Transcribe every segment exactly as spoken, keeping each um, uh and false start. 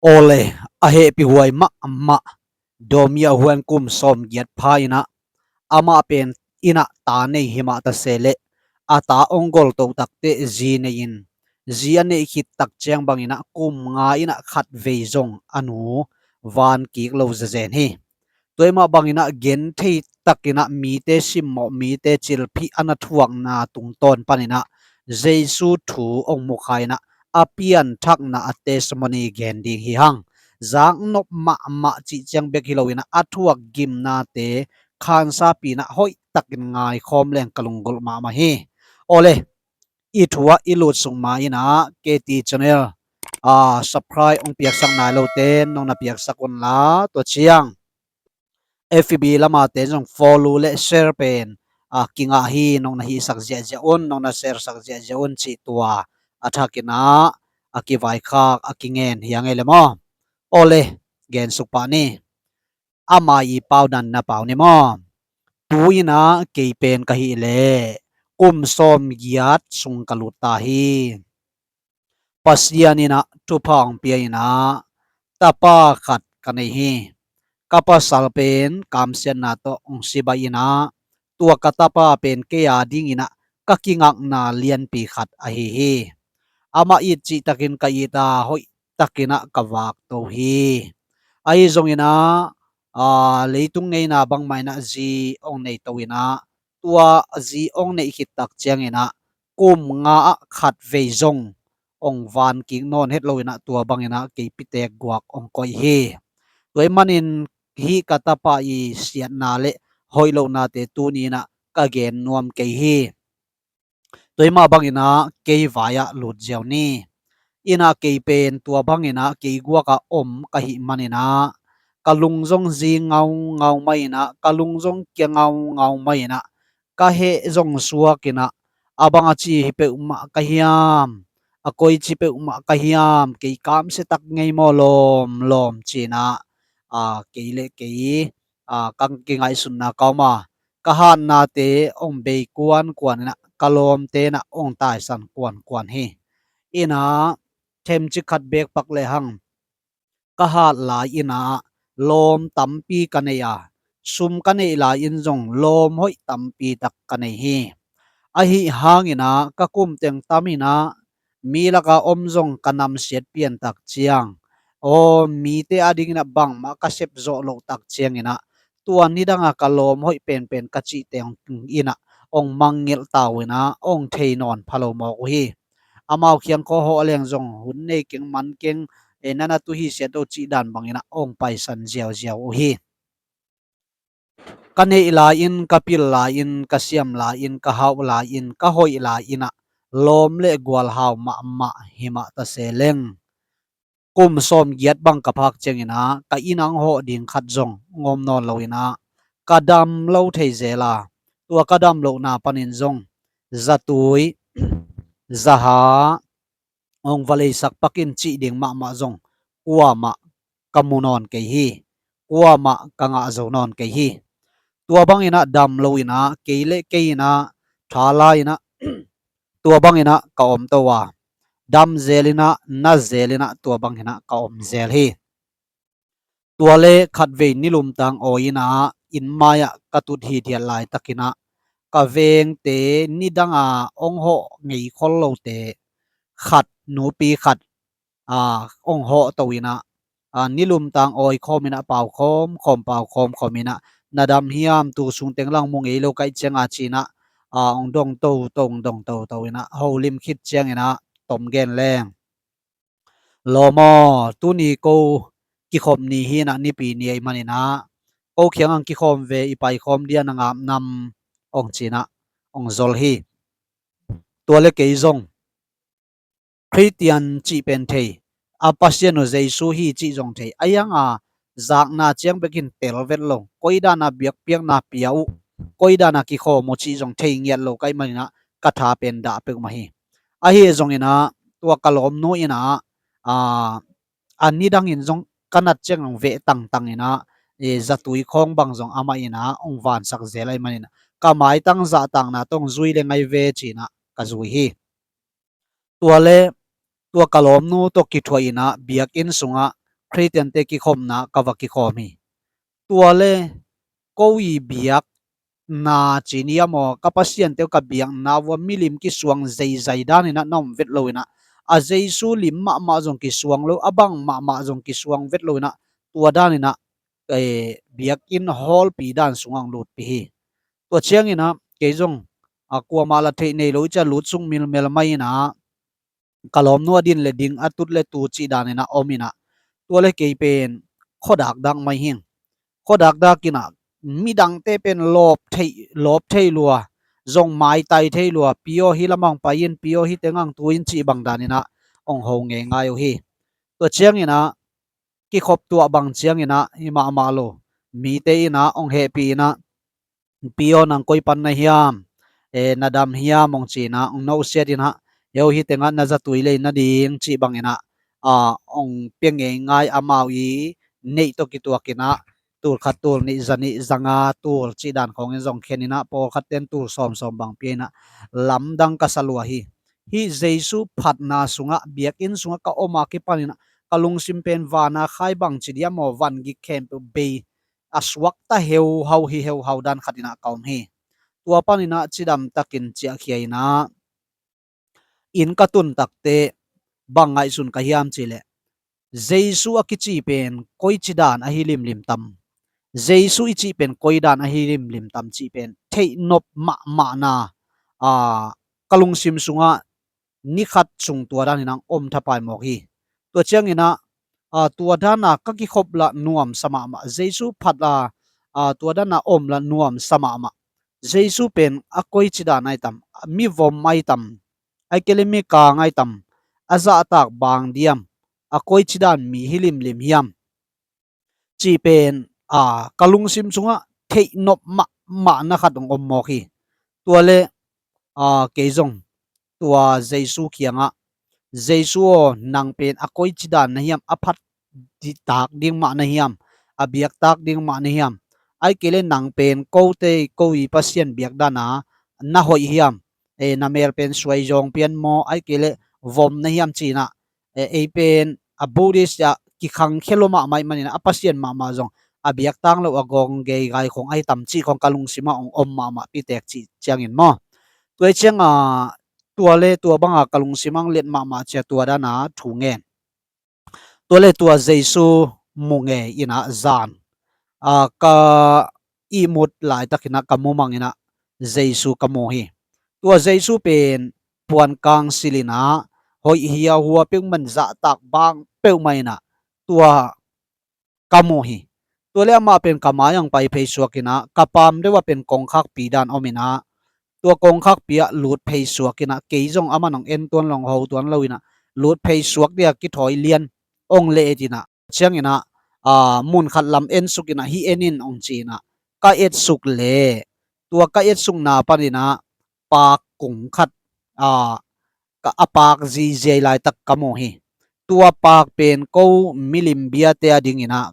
Awle, a hehpih huai mahmah Dawmia huan kum sawmgiat pha inah, amah pen inah ta nei himah ta se leh, a ta ong goltoh takte zi nei in, zi a neih khit tak ciang bang inah kum nga inah khat vei zong a nu van kik lo zezen hi. Tua mah bang inah genthei tak inah mite simmawh, mite cilphih a na thuakna tungtawn pan inah Jesu thu ong mukha inah a pianthakna a testimony gen ding hi hang. Zaknop mahmah cih ciang bek hi lo inah a thuak gimnate khansapi inah hoih takin ngaikhawm leng ka lunggulh mahmah hi. Awle, i thu ah i lut sung ma inah K T channel, ah, subscribe ong piaksak nai lote nong na piaksak unla, tua ciang F B lama te zong follow le share pen, ah, kingah hi, nong na hihsak ziahziah un, nong na share sak ziahziah un cih tua a thak inah a kivaikhak a kingen hi a ngei le maw? Awle, gensuk pah ni. Ama i pau dan na pau ni maw? Tu inah kei pen ka hih leh kum sawmgiat sung ka lut ta hi. Pasian inah thupha ong pia inah tapa khat ka nei hi. Ka pasal pen kamsiatna tawh ong sibai inah tua ka tapa pen kei a ding inah ka kingakna lianpi khat ahi hi. Amah it cih takin ka it a, hoih tak inah ka vakto hi. Ahi zong inah, ah, leitung ngeina bangmah inah zi ong neito inah, tua zi ong neih khit tak ciang inah kum nga ah khat vei zong ong van kik nawn het lo inah tua bang inah kei pitek guak ong koih hi. Tua ahih manin hih ka tapa i siatna le hoih lohnate tuni inah ka gen nuam kei hi. Tua mah bang inah kei vai ah lut ziau ni. Inah kei pen tua bang inah kei guak ah om ka hih man inah ka lung zong zi ngaungau mah inah, ka lung zong kia ngaungau mah inah, ka heh zong suak inah, a bang a ci hi peuhmah ka hiam, a koi ci peuhmah ka hiam, kei kamsia tak ngei maw lawmlawm ci inah, a, kei le kei, a, ka kingaihsunna ka om a, ka hatnate ong bei kuankuan inah, ka lawmte inah ong taisan kuankuan hi. Inah themcik khat beek pak lehang ka hat lai inah lawm tampi ka nei a, sum ka neih lai in zong lawm hoih tampi tak ka nei hi. Ahi hang inah ka kum teng tam inah mi laka om zong ka namsiat pian tak ciang, aw, mite a ding inah bangmah ka sep zawh loh tak ciang inah tua nidang a ka lawm hoih penpen ka cihte ong inah ong mangngilh ta uh inah ong thei nawn pha lo mawk uh hi. Amau kiang khaw hawh leng zong hun nei keng man keng, e, nana tu hi siat o cih dan bang inah ong paisan ziauziau uh hi. Ka neih lai in, ka pil lai in, ka siam lai in, ka hauh lai in, ka hoih lai inah lawm le gualhau mahmah himah ta se leng, kum sawmgiat bang ka phak ciang inah ka inn ah hong hawh ding khat zong ong om nawn lo inah ka dam lo thei zel a, tua ka dam lohna panin zong zatui, zaha ong va leisak pak in cih ding mahmah zong kuamah ka mu nawn kei hi. Kuamah ka ngah zo nawn kei hi. Tua bang inah dam lo inah kei le kei inah tha la inah tua bang inah ka om to a, dam zel inah, na zel inah tua bang inah ka om zel hi. Tua le khatvei nilumtang awi inah inn mai ah ka tut hithiat laitak inah ka vengte nidang a ong hawh ngei khol lote khat, nupi khat, a, ong hawh to inah, a, nilumtang awi khawm inah pau khawm khawm, pau khawm khawm inah, na dam hiam, tu sung teng lang mu ngei lo ka hih ciang a ci inah, a, ong dong toto, ong dong toto inah holim khit ciang inah tom gen leng, lawm aw, tuni ko kikhop ni hi inah, nipi ni ahih man inah ko kiang ang kikhawm ve, i paikhawm dia, na ngap nam, ong ci inah ong zol hi. Tua le kei zong Khristian cih pen thei, a, Pasian uh Jesu hi cih zong thei, a, iang a zakna ciang bek in tel vet lo, koi dan a biakpiakna pia uh, koi dan a kikhawm uh cih zong thei ngiat lo ka hih man inah ka tha pen dah peuhmah hi. Ahi zong inah tua ka lawmnu inah, a, a nidang in zong ka nat ciang zong veh tangtang inah, e, zatui khawng bang zong amah inah ong vansak zel ahih man inah ka maitang zahtakna tawh ong zui le ngai ve ci inah ka zui hi. Tua le tua ka lawmnu tawh kithuah inah biakinn sungah Khristiante kikhopna ka va kikhawm hi. Tua le ko i biakna ci ni a maw, ka Pasiante uh ka biakna uh a milim kisuang zeizai dan in ah na om vet lo in ah, a Jesu lim mahmah zong kisuang lo, a bang mahmah zong kisuang vet lo in ah, tua dan in ah, eh, biakinn hallpi dan sungah hong lutpih hi. Tua ciangin ah kei zong, a, kuamah la theih nei lo i ciah lut sung milmel mai in ah, ka lawmnu a din le ding, a tut le tu cih dan in ah om in ah, tua le kei pen khuadak dak mai hing. Khuadak dak in ah midangte pen lawp thei, lawp thei lua, zong maitai thei lua, Pi aw hih lamah hong pai in, Pi aw hih tengah hong tu in cih bang dan in ah hong ho ngeingai uh hi. Tua ciangin ah kikhop tuah bang ciangin ah hi mahmah lo, mite in ah hong hehpih in ah, Pi aw nang koi pan na hiam, eh, na dam hiam hong ci in ah hong nusiat in ah, hih aw hih tengah na zatui lei nading cih bang in ah, ah, hong pia ngeingai, amau i neih tawh kituak in ah tul khat, tul nih, za nih, za nga, tul cih dan khawngin zong khen in ah, pawlkhat ten tul sawmsawm bang pia in ah, lamdang ka sa lua hi. Hih Jesu phatna sungah, biakinn sungah ka om a kipan in ah ka lungsim pen vana khai bang ci diam aw, van gik khempeuh bei a suakta heuhau hi, heuhau dan khat in ah ka om hi. Tua pan in ah cidam takin ciahkhia in ah, inn ka tun takteh bang ngaihsun ka hiam cih leh, Jesu a kici pen koici dan ahi limlim tam, Jesu i cih pen koi dan ahi limlim tam cih pen theih nop mahmahna, a, ka lungsim sungah ni khat sung tua dan in ah hong om thapai mawk hi. Tua ciangin ah, a, tua dan a ka kikhop lah nuamsa mahmah, Jesu phat a, a, tua dan a om lah nuamsa mahmah. Jesu pen a koici dan ahi tam, mivom ahi tam, ahih kei leh mikang ahi tam, a zahtak bang diam, a koici dan mi hi limlim hiam cih pen, a, ka lungsim sungah theih nop mahmahna khat hong om mawk hi. Tua le, a, kei zong tua Jesu kiangah, Jesu aw, nang pen a koici dan na hiam, a phat di-, tak ding mah na hiam, a biak tak ding mah na hiam, ahih kei leh nang pen kote, ko i Pasian biak dan a na hoih hiam, eh, na mel pen suaizawng pian maw, ahih kei leh vom na hiam ci in ah, eh, ei pen a Buddhist ah kikhangkhia lua mahmah ahih manin ah, a Pasian mahmah zong a biak tang lo, a gawng gei gai khong ahi tam cih khong ka lungsim ah hong om mahmah pitek cih ciangin maw. Tua hi ciang a, tua le tua bang a ka lungsim ah hong let mahmah ciang tua dan a thu ngen. Tua le tua Jesu mu ngei in ah zan, a, ka ihmut laitakin ah ka mumang in ah Jesu ka mu hi. Tua Jesu pen puankang silh in ah, hoih hiauhua peuhmah in, zahtak bang peuhmah in ah tua ka mu hi. Tua le amah pen ka mai ah hong pai phei suak in ah, ka paam deuh ah pen kongkhakpi dan om in ah, tua kongkhakpi ah lut phei suak in ah, kei zong aman hong en tuan lo, hong ho tuan lo in ah, lut phei suak dia kithawi lian hong le et in ah, ciangin ah, a, mun khat lam ensuk in ah, hih en in hong ci in ah, ka etsuk leh, tua ka etsukna panin ah paak kung khat, a, ka, a paak ziziai laitak ka mu hi. Tua paak pen ko milim biate a dingin ah,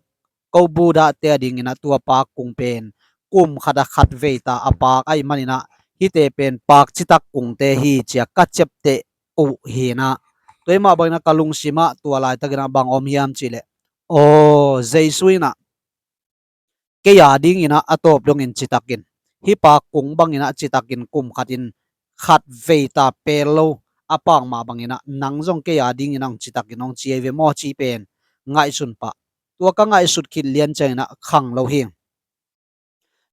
ko Buddhate a dingin ah tua paak kung pen kum khat ah khat vei ta a paak ahih manin ah, hihte pen paak citak kungte hi ci a ka ciapteh uh hi in ah. Tua hi mah bangin ah ka lungsim ah tua laitakin ah bang om hiam cih leh, aw, Jesu in ah kei a dingin ah a tawp dongin citakin, hih paak kung bangin ah citakin kum khatin khat vei ta pel lo a paak mah bangin ah nang zong kei a dingin ah hong citakin hong ci ahi ve maw cih pen ngaihsun pah. Tua ka ngaihsut khit lian ciangin ah khang lo hi.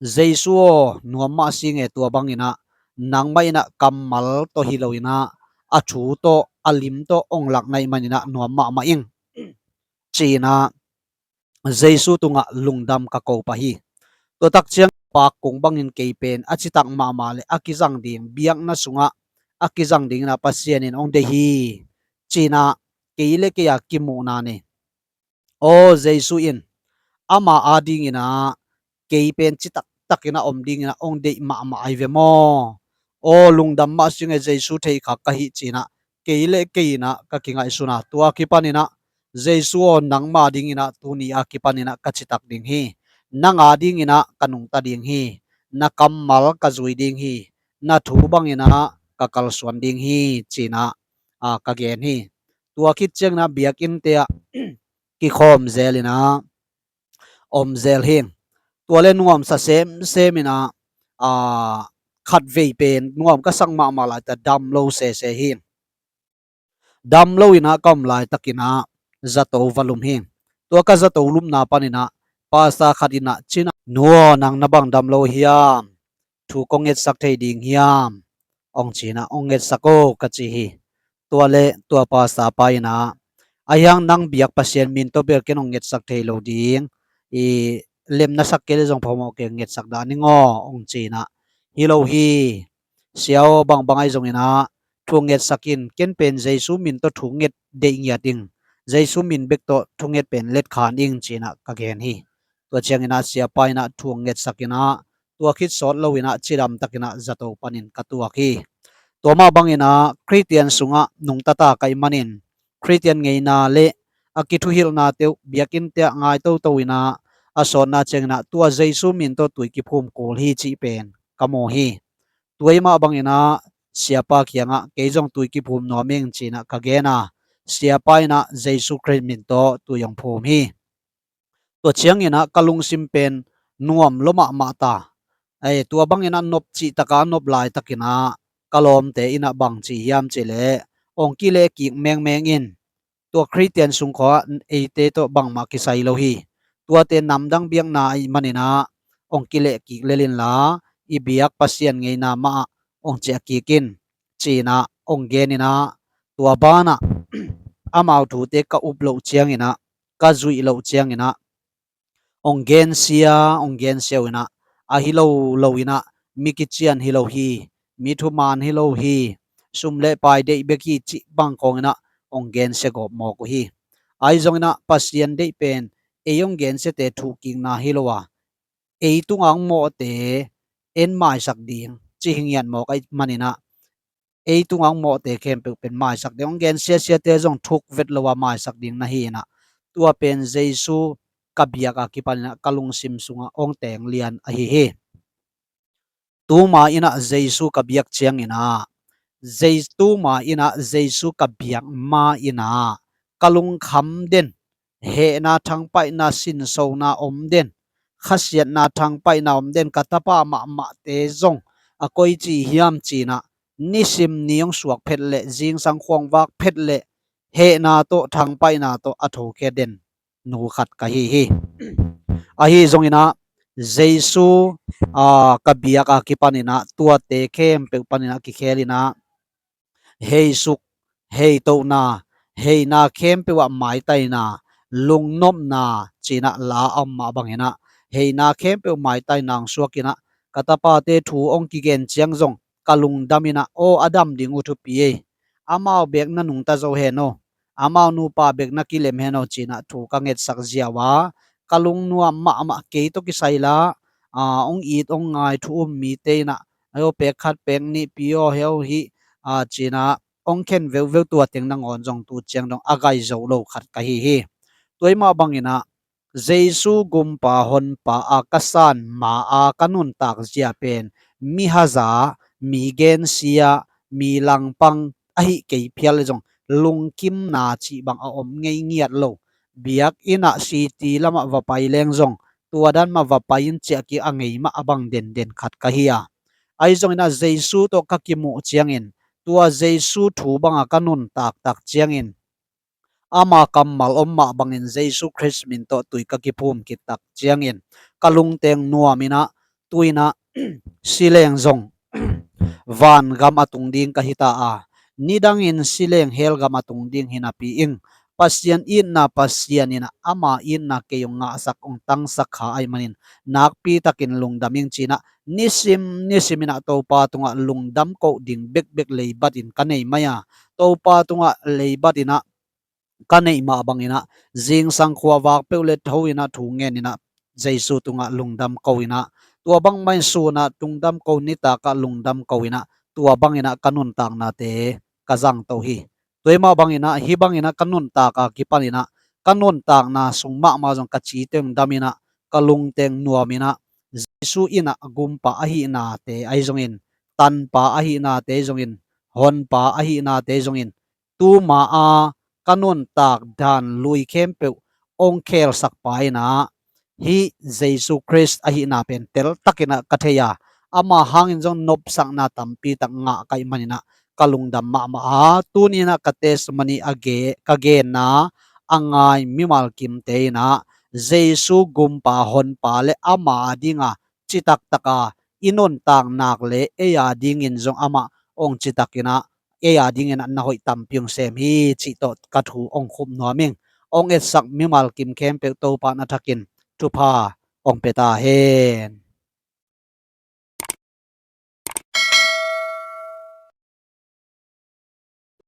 Jesu aw, nuam mah si nge, tua bangin ah nangmah in ah kammal tawh hi lo in ah, a thu tawh, a lim tawh hong lak na hih manin ah nuam mahmah ing, ci in ah Jesu tungah lungdam ka ko pah hi. Tua tak ciang paak kung bangin kei pen a citak mahmah le a kizang ding, biakna sungah a kizang dingin ah Pasian in hong deih hi, ci in ah kei le kei a kimuhna nei. Aw, Jesu in ama a dingin ah kei pen citak takin a om dingin ah hong deih mahmah ahi ve maw? Aw, lungdam mah si nge, Jesu theihkhak ka hi, ci in ah kei le kei in ah ka kingaihsun a, tua kipanin ah Jesu aw, nangma dingin ah tuni a kipanin ah ka citak ding hi. Nang a dingin ah ka nungta ding hi. Na kammal ka zui ding hi. Na thu bangin ah ka kalsuan ding hi, ci in ah, a, ka gen hi. Tua khit ciangin ah biakinnte ah kikhawm zel in ah om zel hi. Tua le nuamsa semsem in ah, aa, khatvei pen nuam ka sak mahmah laitak dam lo sese hi. Dam lo in ah ka om laitakin ah zato va lum hi. Tua ka zato lumna panin ah pastor khat in ah ci-in ah, "Nu aw, nang na bang dam lo hiam? Thu kong ngetsak thei ding hiam?" hong ci-in ah, "Hong ngetsak o," ka ci hi. Tua le tua pastor pa in ah, "Ahi hang nang biak Pasian min tawh bel ken hong ngetsak thei lo ding. I lem na sak kei le zong phamawh kei, ngetsak dah ning aw," hong ci-in ah, "Hi lo hi. Sia aw, bangbang ahi zongin ah thu ngetsak in, ken pen Jesu min tawh thu nget deih ngiat ing. Jesu min bek tawh thu nget pen letkhan ing," ci-in ah ka gen hi. Tua ciangin ah siapa in ah thu ngetsak in ah, tua khit sawt lo in ah cidam takin ah zato panin ka tuak hi. Tua mah bangin ah Khristian sungah nungta ta ka hih manin, Khristian ngeina le a kithuhilhnate uh biakinnte ah ngai toto in ah, a sawtna ciangin ah tua Jesu min tawh tui kiphum kul hi cih pen ka mu hi. Tua ahih mah bangin ah siapa kiangah, "Kei zong tui kiphum nuam ing," ci-in ah ka gen a, siapa in ah Jesu Khrist min tawh tui hong phum hi. Tua ciangin ah ka lungsim pen nuam lua mahmah ta. Ei, tua bangin ah nop cih takin a nop laitakin ah ka lawmte in ah bang ci hiam cih leh, "Hong kilehkik mengmeng in. Tua Khristian sung khawng ah eite tawh bangmah kisai lo hi. Tuate namdang biakna ahih manin ah hong kilehkik lel inla, i biak Pasian ngeina mah ah hong ciahkik in," ci-in ah hong gen in ah, tua banah amau thute ka up loh ciangin ah, ka zuih loh ciangin ah, hong gensia, hong gensia uh in ah, "Ahi lo lo in ah mi kician hi lo hi, mi thuman hi lo hi, sum le pai deih bek hi," cih bang khawng in ah hong gensia gawp mawk uh hi. Ahi zongin ah Pasian deih pen ei hong gensiate thuhkikna hi lo a, ei tungah hong mawhte en maisak ding cih hi ngiat mawk ahih manin ah, ei tungah hong mawhte khempeuh pen maisak ding, hong gensia siate zong thuk vet lo a maisak ding na hi in ah, tua pen Jesu ka biak a kipanin ah ka lungsim sungah hong teng lian ahi hi. Tuma in ah Jesu ka biak ciangin ah, Jes-, tuma in ah Jesu ka biak ma in ah ka lungkham den, hehna, thangpaihna, sinsona om den, khasiatna, thangpaihna om den, ka tapa mahmahte zong a koici hiam ci-in ah, nisim ni hong suak phet leh, zingsang khua hong vak phet leh, hehna tawh, thangpaihna tawh a thokhia den nu khat ka hi hi. Ahi zongin ah Jesu, aa, ka biak a kipanin ah tuate khempeuh panin ah kikhel in ah, heisuk, heitohna, heina khempeuh ah maitaina, lungnopna ci-in ah la a om mah bangin ah, heina khempeuh maitaina hong suak in ah, ka tapate thu hong kigen ciang zong ka lungdam in ah, "Aw, a dam ding uh thupi ei. Amau bek na nungta zo hen aw. Amau nupa bek na kilem hen aw," ci-in ah thu ka ngetsak ziau a, ka lungnuam mahmah, kei tawh kisai la, aa, hong it hong ngai thu um mite in ah, "Aw, pek khat pek nih pia aw, heuh hih," aa, ci-in ah hong khen veuveu, tua teng nangawn zong tu ciang dong a gai zo lo khat ka hi hi. Tua ahih mah bangin ah Jesu gumpa honpa a ka san ma a ka nuntak zia pen mi haza, mi gensia, mi langpang ahi kei phial le zong lungkimna cih bang a om ngei ngiat lo. Biakinn ah city lamah va pai leng zong tua dan mah va pai in ciahkik a ngei mah a bang denden khat ka hi a. Ahi zongin ah Jesu tawh ka kimuh ciangin, tua Jesu thu banga ka nuntak tak ciangin, ama kammal om mah bangin Jesu Khrist min tawh tui ka kiphum khit tak ciangin, ka lungteng nuam in ah, tu in ah, si leng zong vangam a tung ding ka hi ta a, nidangin si leng hell gam a tung ding hi napi in, Pasian itna Pasian in ah ama itna kei hong ngahsak, hong tangsak kha ahih manin, nakpi takin lungdam ing ci-in ah, nisim nisim in ah Topa tungah lungdam koh ding bekbek leibat in ka nei mai a, Topa tungah leibat in ah ka neih mah bangin ah, zingsang khua vak peuh le tho in ah thu ngen in ah, Jesu tungah lungdam ko in ah, tua bangmah in sun ah lungdam ko, nitak ah lungdam ko in ah, tua bangin ah ka nuntaknate ka zangto hi. Tua ahih mah bangin ah, hih bangin ah ka nuntak a kipan in ah, ka nuntakna sung mahmah zong ka cite hong dam in ah, ka lungteng nuam in ah, Jesu in ah gumpa ahihnate ahi zongin, tanpa ahihnate ahi zongin, honpa ahihnate ahi zongin, tuma a ka nuntak dan lui khempeuh hong khelsak pa in ah, hih Jesu Khrist ahihna pen teltakin ah ka thei a, ama hangin zong nopsakna tampi tak ngah ka hih manin ah ka lungdam mahmah a, tuni in ah ka testimony a ge-, ka genna a ngai mimal kimte in ah Jesu gumpa honpa le ama adinga citak taka i nuntak nak le ei adingin zong amah hong citakin ah ei adingin ah na hoih tampi hong sem hi cih tawh ka thu hong khup nuam ing. Hong etsak mimal kim khempeuh Topa in a thakin thupha hong pia ta hen.